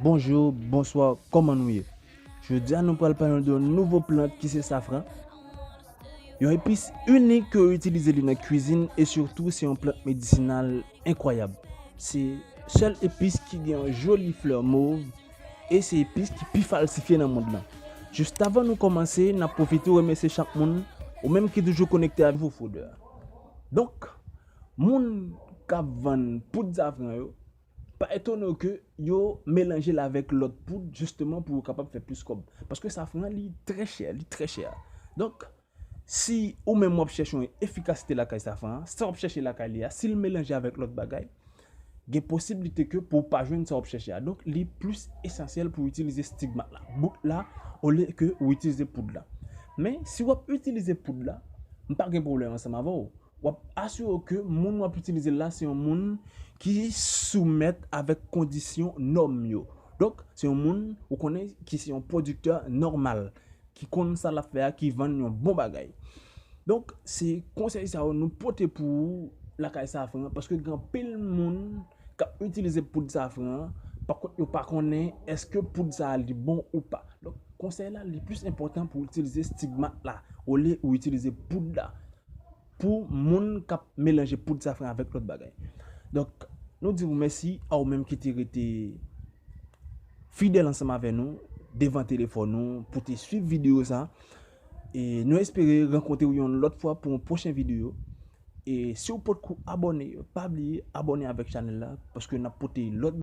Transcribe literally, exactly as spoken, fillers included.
Bonjou, bonswa, kòman nou ye? Jodi a nou pral pale de yon nouvo plant ki se safran. Yon epis inik ke yo itilize li nan kwizin e sitou se yon plant medisinal enkwayab. Se sèl epis ki gen yon joli flè mov e se epis ki pi falsifye nan mond lan. Jis avan nou kòmanse, n ap pwofite remèsye chak moun, ou menm ki toujou konekte avèk Nouvo Food. Donk, moun k ap vann poud safran yo, pa etone w ke yo melanje l avèk lòt poud, jisteman pou yo kapab fè plis kòb. Paske safran, li trè chè, li trè chè. Donk, si ou menm w ap chèche yon efikasite lakay safran an, sa w ap chèche lakay li a, si l melanje avèk lòt bagay, gen posiblite ke pou w pa jwenn sa w ap chèche a. Donk, li plis esansyèl pou w itilize stigmat la, bout la, olye ke w itilize poud la. Men, si w ap itilize poud la, m pa gen pwoblèm ansanm avè w. W ap asire w ke moun w ap itilize l la se yon moun ki soumèt avèk kondisyon nòm yo. Donk, se yon moun ou konnen ki se yon pwodiktè nòmal, ki konn sa l ap fè a, ki vann yon bon bagay. Donk, se konsèy sa yo nou pote pou ou lakay safran an, paske gen anpil moun k ap itilize poud safran an, pa kont yo pa konnen èske poud sa a li bon ou pa. Donk, konsèy la, li plis enpòtan pou w itilize stigmat la, olye ou itilize poud la, pou moun k ap melanje poud safran avèk lòt bagay. Donk, nou di w mèsi a ou menm ki te rete fidèl ansanm avè nou, devan telefòn ou, pou te swiv videyo sa. E nou espere rankontre w yon lòt fwa pou yon pwochen videyo. E si w potko abòne, pa bliye abòne avèk chanèl la, paske n ap pote lòt